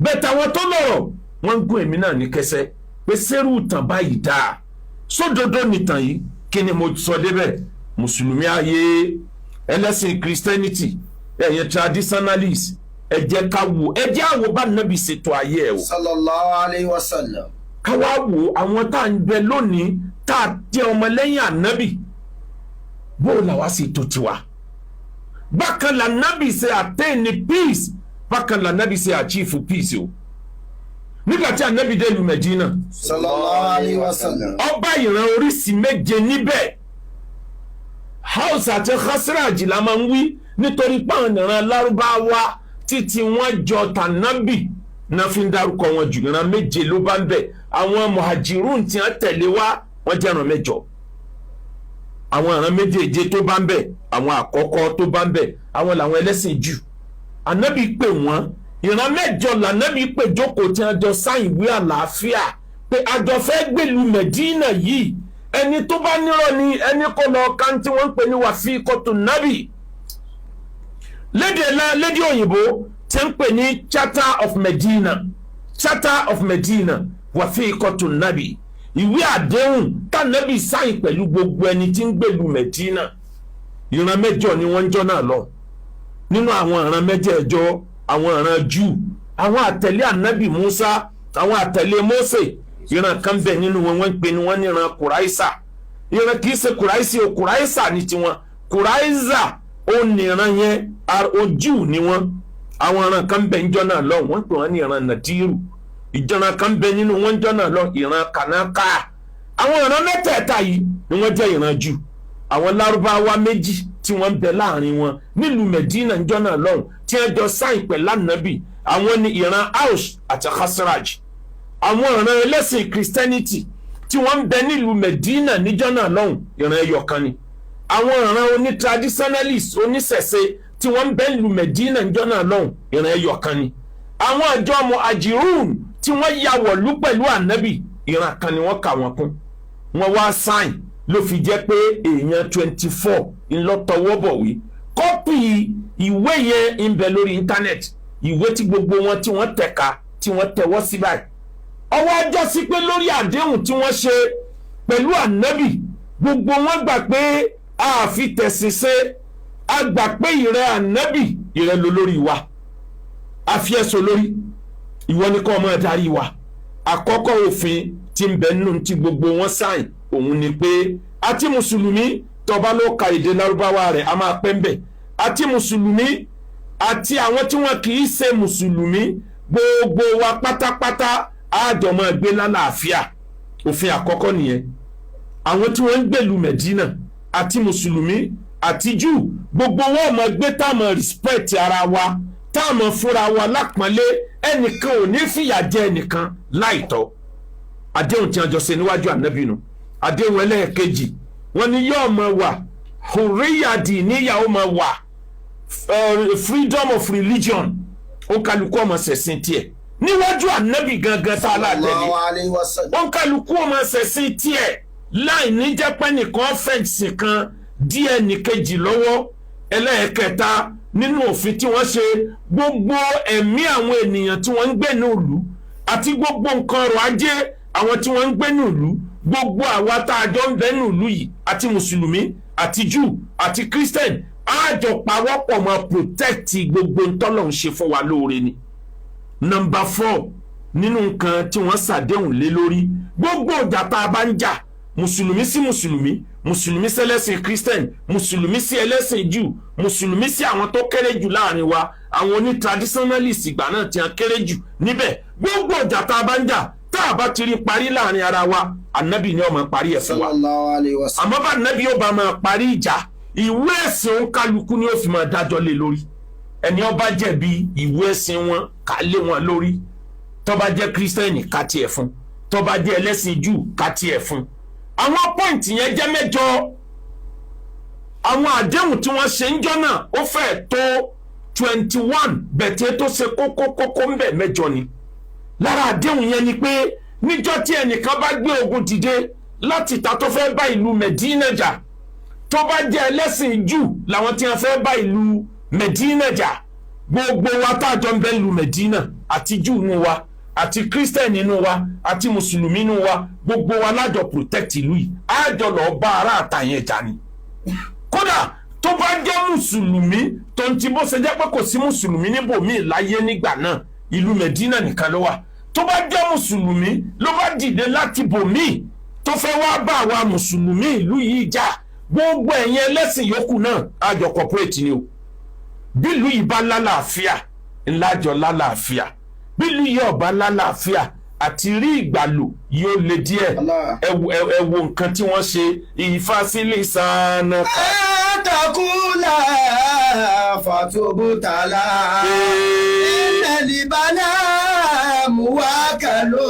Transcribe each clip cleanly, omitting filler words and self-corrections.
Bẹ́ẹ̀ táwọn tó lọ́rọ̀ wọ́n ń gún èmi náà ní kẹsẹ́ pé sẹ́rù tàn báyìí dáa, sódodo nìtàn yìí. Kí ni mo sọ débẹ̀? Mùsùlùmí ayé, ẹlẹ́sìn Christianity, ẹ̀yin traditionalist, ẹ jẹ́ ká wò, ẹ jẹ́ àwò bá nàbì ṣètò ayé ẹ̀ o. Sallallahu alayhi wa sallam. Ká wá wò àwọn tá à ń bẹ lónìí, tá a jẹ́ ọmọlẹ́yìn ànábì, bó làwa sì tó tiwa. Bákan lànábì ṣe attain peace, bákan lànábì ṣe achieve peace o. Nígbà tí ànábì dé ìlú Mẹdínà, Sallallahu alayhi wa sallam. Ọba ìran oríṣi méje níbẹ̀. Haus àti Khasraj la máa ń wí, nítorí páwọn ìran Lárúbáwá títí wọ́n jọ tànábì náà fi ń dárúkọ wọn jù. Ìran méje ló bá ń bẹ̀. Àwọn muhajirun tí wọ́n tẹ̀lé wá, wọ́n jẹ́ ìran mẹ́jọ. Àwọn ìran méjèèje tó bá ń bẹ̀, àwọn àkọ́kọ́ tó bá ń bẹ̀, àwọn làwọn ẹlẹ́sìn jù. Ànábì pè wọ́n, ìran mẹ́jọ lànábì pè jókòó, tí wọ́n jọ sáyìn ìwé àlàáfíà pé àjọ fẹ́ gbèlú Mẹ̀dínà yìí. Ẹni tó bá nírọ̀ ni ẹni kò lọ kan tí wọ́n ń pè ní wàfíìkọ́tù nábì lédè lédè òyìnbó tí ń pè ní Charter of Medina, Charter of Medina, wàfíìkọ́tù nábì, ìwé àdéhùn tànábì sáyìn pẹ̀lú gbogbo ẹni tí ń gbèlú Mẹ̀dínà. Ìran mẹ́jọ ni wọ́n ń jọ́ náà lọ. Nínú àwọn ìran mẹ́jẹ̀ẹ̀jọ, àwọn ìran Júù, àwọn àtẹ̀lé ànábì Musa, àwọn àtẹ̀lé Mósè, ìran kan bẹ̀ nínú wọn, wọ́n ń pè ní wọ́n ní ìran Kùráìsà. Ìran kìí ṣe Kùráìsì o, Kùráìsà ní tiwọn. Kùráìsà ó ní ìran yẹn, ojú ni wọ́n. Àwọn ìran kan bẹ̀ níjọ́ náà lọ, wọ́n pè wọ́n ní ìran Nàdírù. Ìjọra kan bẹ nínú wọn níjọ́ náà lọ, ìran Kànáká. Àwọn ìran mẹ́tẹ̀ẹ̀ta yìí ni wọ́n jẹ́ ìran Júù. Àwọn Lárúbáwá méjì tí wọ́n ń bẹ láàrin wọn nílùú Medina níjọ́ náà lọ́hùn, tí wọ́n jọ sáìn pẹ̀lú ànábì, àwọn ni ìran Aus àti Khasraj. Àwọn ìran ẹlẹ́sìn Christianity tí wọ́n ń bẹ nílùú Medina níjọ́ náà lọ́hùn, ìran ẹyọ kan ni. Àwọn ìran oní traditionalist, oníṣẹ̀ṣe tí wọ́n ń bẹ nílùú Medina níjọ́ náà lọ́hùn, ìran ẹyọ kan ni. Àwọn àjọ muhajirun tí wọ́n ya wọ̀lú pẹ̀lú ànábì, ìran kan ni wọ́n kà wọ́n kún. Wọ́n wá sáìn, ló fi jẹ́ pé èèyàn 24 ńlọ́tọwọ́bọ̀wé. Copy ìwé yẹn ń bẹ lórí íńtánẹ́ẹ̀tì, ìwé tí gbogbo wọn tí wọ́n tẹ̀ka, tí wọ́n tẹ̀wọ́ sí báyìí. Ọwọ́ ọjọ́ sí pé lórí àdéhùn tí wọ́n ṣe pẹ̀lú ànábì, gbogbo wọn gbà pé a fi tẹ̀sìn ṣe, a gbà pé ìrẹ́ ànábì, ìrẹ́ ló lórí wa, a fi ẹ̀sọ́ lórí ìwọ ni kọ́ ọmọ darí wa. Àkọ́kọ́ òfin tí ń bẹ nínú tí gbogbo wọn sáìn, òun ni pé àti mùsùlùmí, tọba ló ka èdè Lárúbáwá rẹ̀, a máa pẹ́ ń bẹ̀, àti mùsùlùmí àti àwọn tí wọn kì í ṣe mùsùlùmí, gbogbo wa pátápátá á jọ máa gbé lálàáfíà. Òfin àkọ́kọ́ nìyẹn. Àwọn tí wọ́n ń gbèlú Mẹ̀dínà, àti mùsùlùmí àti Júù, gbogbo wọn máa gbé, táwọn respect ara wa, táwọn fúnra wa lápọ́nlé, ẹnìkan ò ní fìyà jẹ ẹnìkan láìtọ́. Àdéhùn tí wọ́n jọ ṣe níwájú ànábì nù. Àdéhùn ẹlẹ́ẹ̀kejì, wọ́n ní yóò máa wà hurriya níyàwó, máa wà freedom of religion, ó kálukú ọmọ ṣẹ̀sìn tiẹ̀ níwájú ànábì gangan tá a láàtẹ̀lé. Sallallahu alayhi wa sallam. Ó kálukú ọmọ ṣẹ̀sìn tiẹ̀ láì ní jẹ́ pé nìkan fẹ̀sìn kan díẹ̀ nìkejì lọ́wọ́. Ẹlẹ́ẹ̀kẹta nínú òfin tí wọ́n ṣe, gbogbo ẹ̀mí àwọn ènìyàn tí wọ́n ń gbé ní ìlú àti gbogbo nǹkan ọrọ̀ ajé àwọn tí wọ́n ń gbé ní ìlú, gbogbo àwa tá a jọ ń bẹ ní ìlú yìí, àti mùsùlùmí àti Júù àti Christian, á jọ pawọ́pọ̀ mọ́ protect gbogbo ntọ́lọ̀ ń ṣe fún wa lóore ni. Number 4 nínú nǹkan tí wọ́n ṣàdéhùn lé lórí, gbogbo ìjà tá a bá ń jà, mùsùlùmí sí mùsùlùmí, mùsùlùmí sí ẹlẹ́sìn Christian, mùsùlùmí sí ẹlẹ́sìn Júù, mùsùlùmí sí àwọn tó kéré jù láàrin wa, àwọn oní traditionalist ìgbà náà tí wọ́n kéré jù níbẹ̀, gbogbo ìjà tá a bá ń jà, tá a bá ti rí parí láàrin ara wa, ànábì ni ó máa parí ẹ̀ fún wa. Sallallahu alayhi wa sallam. Àmọ́ bá ànábì yóò bá máa parí ìjà, ìwé ẹ̀sìn òǹkálukú ni ó fi máa dájọ́ lé lórí. Ẹni ó bá jẹ̀bi, ìwé ẹ̀sìn wọn ká lé wọn lórí. Tó bá jẹ́ kírísítẹ́nì, ká tiẹ̀ fún. Tó bá jẹ́ ẹlẹ́sìn Júù, ká tiẹ̀ fún. Àwọn point yẹn jẹ́ mẹ́jọ. Àwọn àdéhùn tí wọ́n ṣe ń jọ́ náà, ó fẹ́ẹ̀ tó 21, bẹ̀tẹ̀ tó ṣe kókó kókó ń bẹ̀, mẹ́jọ ni. Lára àdéhùn yẹn ni pé níjọ́ tí ẹnìkan bá gbé ogun dìde láti ìta tó fẹ́ bá ìlú Mẹ̀dínà jà, tó bá jẹ́ ẹlẹ́sìn Júù làwọn tí wọ́n fẹ́ bá ìlú Mẹ̀dínà jà, gbogbo wa tá a jọ ń bẹ ìlú Mẹ̀dínà, Àti Júù nínú wa, àti Christian nínú wa, àti Mùsùlùmí nínú wa, gbogbo wa lájọ protect ìlú yìí. Àjọ lọ bá ará àtàyẹn jà ni. Kódà tó bá jẹ́ Mùsùlùmí, tó ń ti bó ṣe jẹ́ pé kò sí Mùsùlùmí níbòmíì láyé nígbà náà, ìlú Mẹ̀dínà nìkan ló wà, tó bá jẹ́ Mùsùlùmí ló bá dìde láti bòmíì tó fẹ́ wá bá àwa Mùsùlùmí ìlú yìí jà, gbogbo ẹ̀yin ẹlẹ́sìn yòókù náà àjọ cooperate ni o. Bílùú yìí bá lálàáfíà, ńlájọ lálàáfíà. Bílùú yìí ọba lálàáfíà, àti rí ìgbàlù yóò le díẹ̀. Allah. Ẹ wo nǹkan tí wọ́n ṣe ìfásílẹ̀ sànà. Àtàkùlà fàtúbùtàlà. Ìnàlìbálà muwákàlù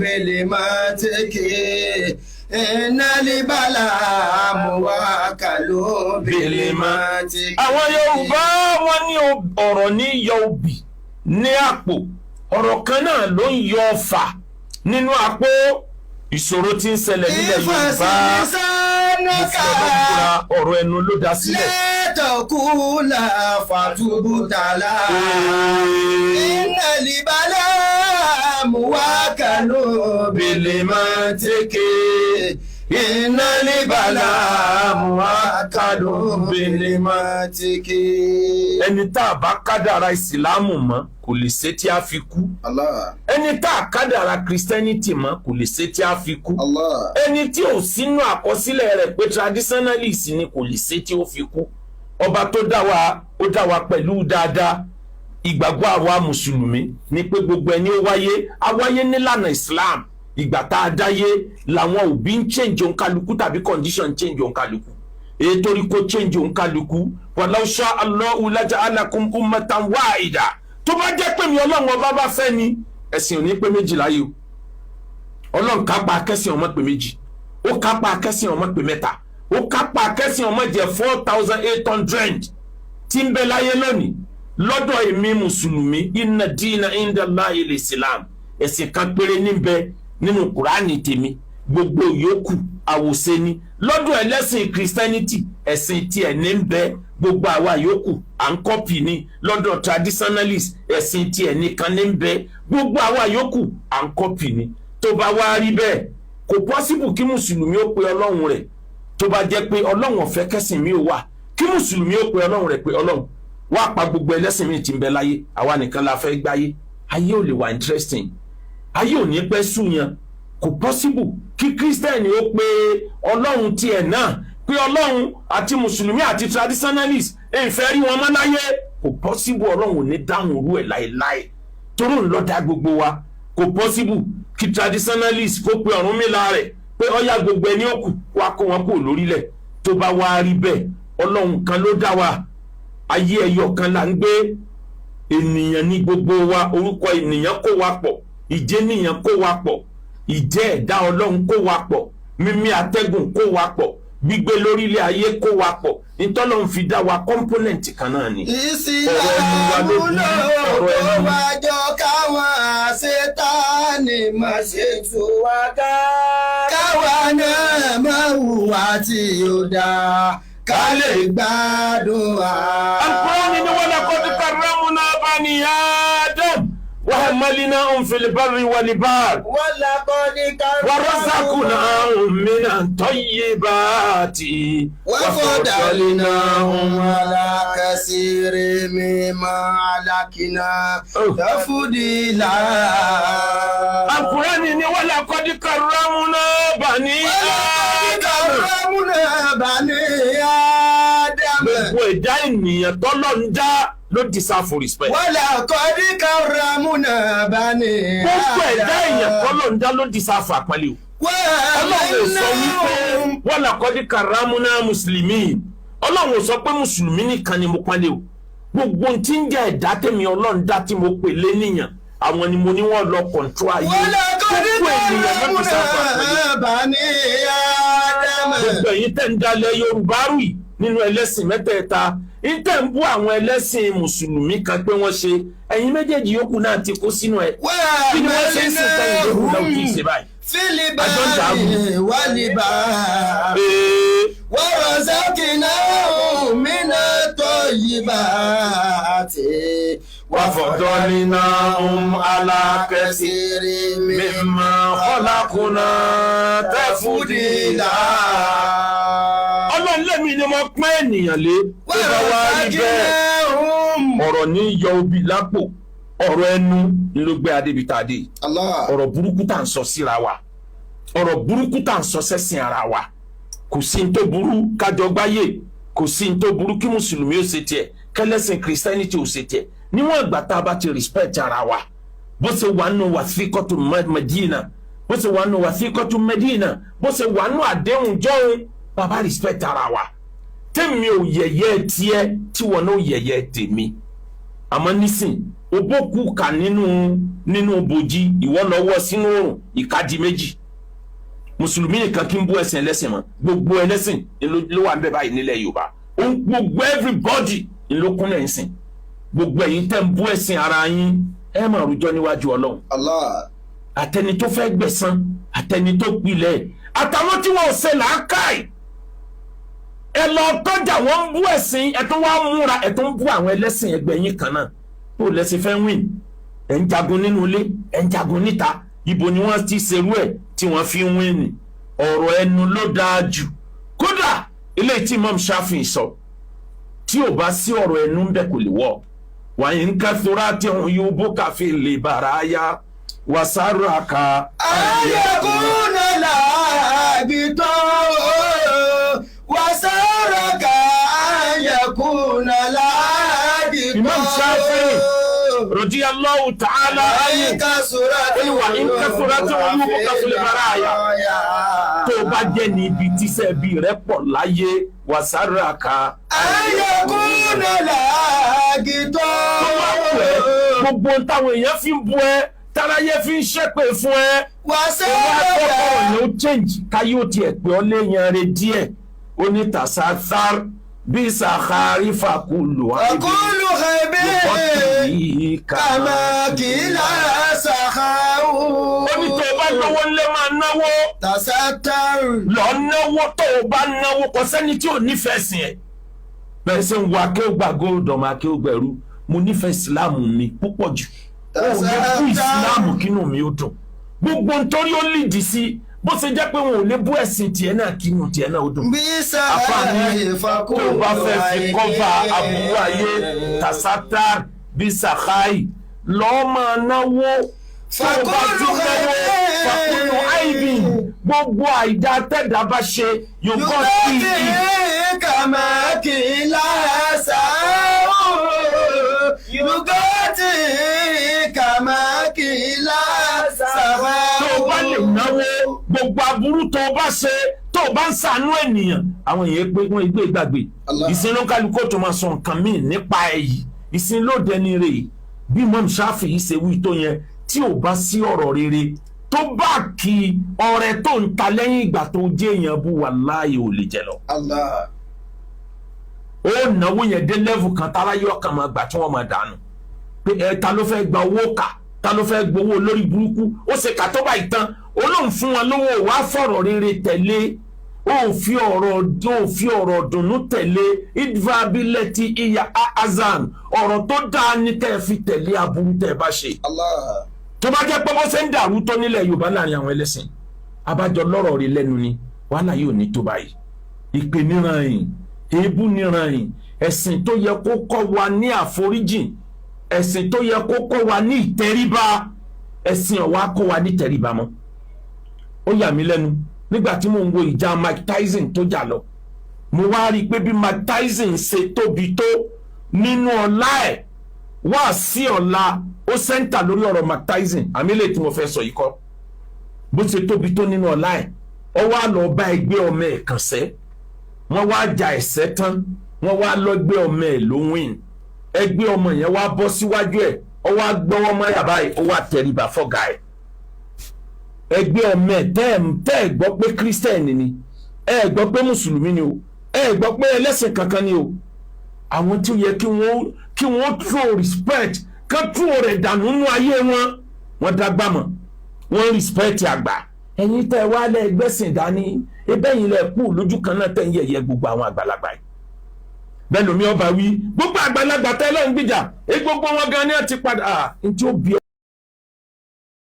bèlè máa tẹ́kẹ̀. Ìnàlìbálà muwákàlù bèlè máa tẹ́kẹ̀. Àwọn Yorùbá, wọn ní ọ̀rọ̀ ní yọ obì ní àpò, ọ̀rọ̀ kan náà ló ń yọ ọfà nínú àpò. Ìṣòro tí ń ṣẹlẹ̀ nílẹ̀ Yorùbá, mo fi Ọlọ́run búra, ọ̀rọ̀ ẹnu ló dá sílẹ̀. Lẹ́tọ̀kúlà fàtúbùtàlà. Ìnàlìbálà muwákàlù bèlè máa tẹ́kẹ̀. Ìnàlìbálà muwákàlù bèlè máa tẹ́kẹ̀. Ẹni tá a bá kádàrá Ìsìlámù mọ́ kò lè ṣe tí a fi kú. Allah. Ẹni tá a kádàrá Christianity mọ́ kò lè ṣe tí a fi kú. Allah. Ẹni tí ò sínú àkọsílẹ̀ rẹ̀ pé traditionalist ni kò lè ṣe tí ó fi kú. Ọba tó dá wa, ó dá wa pẹ̀lú dáadáa. Ìgbàgbọ́ àwa Mùsùlùmí ni pé gbogbo ẹni ó wáyé, á wáyé nílànà Islam. Ìgbà tá a dáyé làwọn òbí ń change òǹkálukú tàbí condition change òǹkálukú, èyí torí kó change òǹkálukú. Walau sha Allahu laja'alakum ummatan wahida. Tó bá jẹ́ pé mi Ọlọ́run Ọba bá fẹ́ ni, ẹ̀sìn ò ní pé méjì láyé o. Ọlọ́run kápá akẹ́sìn ọmọ pé méjì, ó kápá akẹ́sìn ọmọ pé mẹ́ta, ó kápá akẹ́sìn ọmọ jẹ́ 4,800 tí ń bẹ láyé lónìí. Lọ́dọ̀ èmi Mùsùlùmí, inna dina inda Allahi l-Islam, ẹ̀sìn kan péré níbẹ̀ nínú Kùránì tèmi, gbogbo yòókù àwòṣe ni. Lọ́dọ̀ ẹlẹ́sìn Christianity, ẹ̀sìn tiẹ̀ ní ń bẹ, gbogbo àwa yòókù à ń copy ni. Lọ́dọ̀ traditionalist, ẹ̀sìn tiẹ̀ nìkan ní ń bẹ, gbogbo àwa yòókù à ń copy ni. Tó bá wá rí bẹ́ẹ̀, kò possible kí Mùsùlùmí ó pe Ọlọ́run rẹ̀, tó bá jẹ́ pé Ọlọ́run ò fẹ́ kẹ́sìn mi ò wà, kí Mùsùlùmí ó pe Ọlọ́run rẹ̀ pé Ọlọ́run wá pa gbogbo ẹlẹ́sìn mi tí ń bẹ láyé, àwa nìkan la fẹ́ gbáyé. Ayé ò lè wà interesting, ayé ò ní pẹ́ súyan. Kò possible kí Christian ó pe Ọlọ́run tiẹ̀ náà pé Ọlọ́run àti Mùsùlùmí àti traditionalist èyí fẹ́ rí wọn mọ́ láyé. Kò possible, Ọlọ́run ò ní dáhùn orú ẹ̀ láéláé, torí òun ló dá gbogbo wa. Kò possible kí traditionalist kó pe Ọ̀rúnmìlà rẹ̀ pé ọ̀yá, gbogbo ẹni ó kù wá kó wọn kúrò lórílẹ̀. Tó bá wá rí bẹ́ẹ̀, Ọlọ́run kan ló dá wa, ayé ẹyọ kan là ń gbé, ènìyàn ní gbogbo wa. Orúkọ ènìyàn kó wa pọ̀, ìjẹ́nìyàn kó wa pọ̀, ìjẹ́ ẹ̀dá Ọlọ́run kó wa pọ̀, mímí atẹ́gùn kó wa pọ̀, gbígbé lórílẹ̀ ayé kó wa pọ̀. Nítọ́lọ́run fi dá wa, component kan náà ni. Ìsìlámù ló Ọ̀rọ̀ kó ẹnu. wa jọ, káwọn àṣetánì má ṣe tú wa ká. Káwa náà má hùwà tí ó dáa, ká lè gbádùn ara. Al-Qur'ani ni walaqad karramna bani Adam wa hamalnahum fil barri wal bahr ولقد wa razaqnahum minat tayyibati وفضلناهم على كثير ممن خلقنا تفضيلا. Al-Qur'ani ni walaqad karramna bani Adam. كرمنا بني آدم. Gbogbo ẹ̀dá ènìyàn tọ́lọ́ ń dá ló deserve for respect. ولقد كرمنا بني Gbogbo ẹ̀dá èèyàn tọ́lọ́ ń dá ló deserve àpọ́nlé o. Ọlọ́run ò sọ wípé walaqad karramna mùsùlùmí. Ọlọ́run ò sọ pé Mùsùlùmí nìkan ni mo pọ́nlé o. Gbogbo ohun tí ń jẹ́ ẹ̀dá tèmi Ọlọ́run dá tí mo pè lénìyàn, àwọn ni mo ní wọ́n lọ control ayé. ولقد Gbogbo ènìyàn ló deserve àpọ́nlé. كرمنا بني آدم. Gbogbo ẹ̀yin tẹ́ ń dalẹ̀ Yorùbá rù yìí nínú ẹlẹ́sìn mẹ́tẹ̀ẹ̀ta ń tẹ̀ ń bú àwọn ẹlẹ́sìn Mùsùlùmí kan pé wọ́n ṣe, ẹ̀yin méjèèjì yòókù náà ti kó sínú ẹ̀. Kí ni wọ́n ṣe ń sìn tẹ́yìn yòókù náà kì í ṣe báyìí? في البر والبحر ورزقناهم من الطيبات. وفضلناهم على كثير ممن خلقنا تفضيلا. Ọlọ́run lẹ́mi ni mo pọ́n ènìyàn lé. Tó bá wá rí bẹ́ẹ̀, ọ̀rọ̀ ní yọ obì lápò, ọ̀rọ̀ ẹnu ni ló gbé adébítadé. Allah. Ọ̀rọ̀ burúkú tá à ń sọ síra wa, ọ̀rọ̀ burúkú tá à ń sọ sẹ́sìn ara wa, kò sí ní tó burú kájọ gbáyé, kò sí ní tó burú kí mùsùlùmí ó ṣe tiẹ̀, kẹlẹ́sìn Christianity ó ṣe tiẹ̀, níwọ̀n ìgbà tá a bá ti respect ara wa. Bó ṣe wà nù wàsíkọ́tù Medina, bó ṣe wà nù wàsíkọ́tù Medina, bó ṣe wà nù àdéhùn jọ́hún, bàbá respect ara wa, tèmi ò yẹ̀yẹ́ tiẹ̀, tíwọ náà ò yẹ̀yẹ́ tèmi. Àmọ́ nísìn, òbókù kà nínú bòjì, ìwọ lọ́wọ́ sínú òrùn ìkadì méjì. Mùsùlùmí nìkan kí n bú ẹ̀sìn ẹlẹ́sìn mọ́, gbogbo ẹlẹ́sìn ló wà ń bẹ báyìí nílẹ̀ Yorùbá. Ó ń gbogbo everybody ló kúnlẹ̀ ń sìn. Gbogbo ẹ̀yin tẹ́ ń bú ẹ̀sìn ara yín, ẹ máa rújọ́ níwájú Ọlọ́run. Allah. Àtẹni tó fẹ́ gbẹ̀san, àtẹni tó pilẹ̀, àtàwọn tí wọ́n ò ṣe làákàì, ẹ lọ tọ́jà, wọ́n ń bú ẹ̀sìn, ẹ tó wá múra, ẹ tó ń bú àwọn ẹlẹ́sìn ẹgbẹ́ yín kan náà. Bó lẹ́sìn fẹ́ win? Ẹ̀ ń jagun nínú ilé, ẹ̀ ń jagun níta. Ibo ni wọ́n ti ṣerú ẹ̀ tí wọ́n fi ń win? Ọ̀rọ̀ ẹnu ló dáa jù. Kódà ilé tí Imam Shafi sọ, tí ò bá sí ọ̀rọ̀ ẹnu ń bẹ, kò lè wọ̀. Wàyí ń kẹ́sọ́rọ́ àti òun yóò bó káfí lè bàrà yá wàsárà ká. أن يكون لاغطا وسرك أن يكون لاغطا. Imam Shafi radiyallahu ta'ala anhu. وإن كثرت عيوبك في البرايا. Tó o bá jẹ́ ní ibi tíṣẹ́ bí rẹ pọ̀ láyé, wàsárà ká. أن يكون لاغطا. Tó bá wù ẹ́, gbogbo ohun táwọn èèyàn fi ń bu ẹ, táráyé fi ń ṣépè fún ẹ, ó wá وسرك tọkọrọ yẹn ó change, káyé ó tiẹ̀ pé ọ léèyàn rẹ díẹ̀. Ó ní tàṣàtàr bí sàkárì fàkúlù. وكل خبير كما كلا سخاء. Ó ní tó o bá lówó ńlẹ́, máa náwó. تستر. Lọ náwó. Tó o bá náwó, kò sẹ́ni tí ò nífẹ̀ẹ́ sìn ẹ́. Bẹ́ẹ̀ sẹ́ ń wo akéwògbà gold, ọmọ akéwògbẹ̀rú, mo nífẹ̀ẹ́ ìsìláàmù mi púpọ̀ jù. Ó lè bú ìsìláàmù kínú mi ó dùn. Gbogbo nítorí ó lìdí sí bó ṣe jẹ́ pé wọn ò lè bú ẹ̀sìn tiẹ̀ náà kínú tiẹ̀ náà ó dùn. Àfààní tó o bá fẹ́ fi cover aburú ayé, tàṣátà bí sàkáì, lọ́ọ́ máa náwó. Tó o bá ti náwó, fàkúlù àìbì, gbogbo àìdá tẹ̀dá bá ṣe, yóò sí i. كما كلا ساء يغطي كما كلا سواء. Tó o bá lè náwó, gbogbo aburú tó o bá ṣe, tó o bá ń ṣàánú ènìyàn, àwọn èèyàn pé wọ́n gbé ìgbàgbé. Allah. Ìsìn ló ń kálukú tó máa sọ nǹkan míì nípa ẹ̀ yìí. Ìsìn ló dẹni rè bí Imam Shafi yìí ṣe wí tó yẹn, tí ò bá sí ọ̀rọ̀ rere tó bá kí ọrẹ tó ń ta lẹ́yìn ìgbà tó jẹ́ èèyàn bú, wàláhì, ò lè jẹ lọ. Allah. Ó náwó yẹn dé level kan, táráyé ọkàn máa gbà tí wọ́n máa dànù pé ẹ ta ló fẹ́ gba owó kà, ta ló fẹ́ gbowó lórí burúkú. Ó ṣe kà tó báyìí tán, olóhùn fún wọn lówó, wàá fọ̀rọ̀ rere tẹ̀lé, ó fi ọ̀rọ̀ dùnú tẹ̀lé. Idvabilẹ̀tì ìyá azan, ọ̀rọ̀ tó dáa ní kẹ́ ẹ fi tẹ̀lé aburú tẹ́ ẹ bá ṣe. Allah. Tó bá jẹ́ pé bó ṣe ń dàrú tó nílẹ̀ Yorùbá láàrin àwọn ẹlẹ́sìn, abájọ lọ́rọ̀ rí lẹ́nu ni wàhálà yóò ní tó báyìí. Ìpè níran yìí, èébú níran yìí, ẹ̀sìn tó yẹ kó kọ́ wa ní àforíjìn, ẹ̀sìn tó yẹ kó kọ́ wa ní ìtẹríba, ẹ̀sìn ọ̀wá kọ́ wa ní ìtẹríba mọ́. Ó yà mí lẹ́nu nígbà tí mò ń wo ìjà Mike Tyson tó jà lọ. Mo wá rí i pé bí Mike Tyson ṣe tóbi tó nínú ọlá ẹ̀, wá sí ọ̀la ó center lórí ọ̀rọ̀ Mike Tyson. Àmì lè tí mo fẹ́ sọ yìí kọ́, bó ṣe tóbi tó nínú ọlá ẹ̀, ó wá lọ bá ẹgbẹ́ ọmọ ẹ̀ kàn sẹ́. Wọ́n wá ja ẹ̀sẹ́ tán, wọ́n wá lọ gbé ọmọ ẹ̀ ló win. Ẹgbẹ́ ọmọ yẹn wá bọ́ síwájú ẹ̀, ó wá gbọ́wọ́ mọ́ yàrá yìí, ó wá tẹríba fọ́gà ẹ̀. Ẹgbẹ́ ọmọ ẹ̀, tẹ́ ẹ̀ gbọ́ pé kírísítẹ́nì ni, ẹ gbọ́ pé mùsùlùmí ni o, ẹ gbọ́ pé ẹlẹ́sìn kankan ni o. Àwọn tí ó yẹ kí wọ́n throw respect, kán throw rẹ̀ dànù nínú ayé wọn, wọ́n dágbà mọ̀, wọ́n respect àgbà. Ẹ̀yin tẹ́ ẹ wá lẹ́ gbẹ́sìn dání, ebẹ́ yìí lẹ kú lójú kan náà, tẹ́ ń yẹ̀yẹ́ gbogbo àwọn àgbàlagbà yìí. Bẹ́ẹ̀ lómi ọba wí, gbogbo àgbàlagbà tẹ́lẹ̀ ń gbìjà, gbogbo wọn gan ni ẹ ti padà n tí ó bí.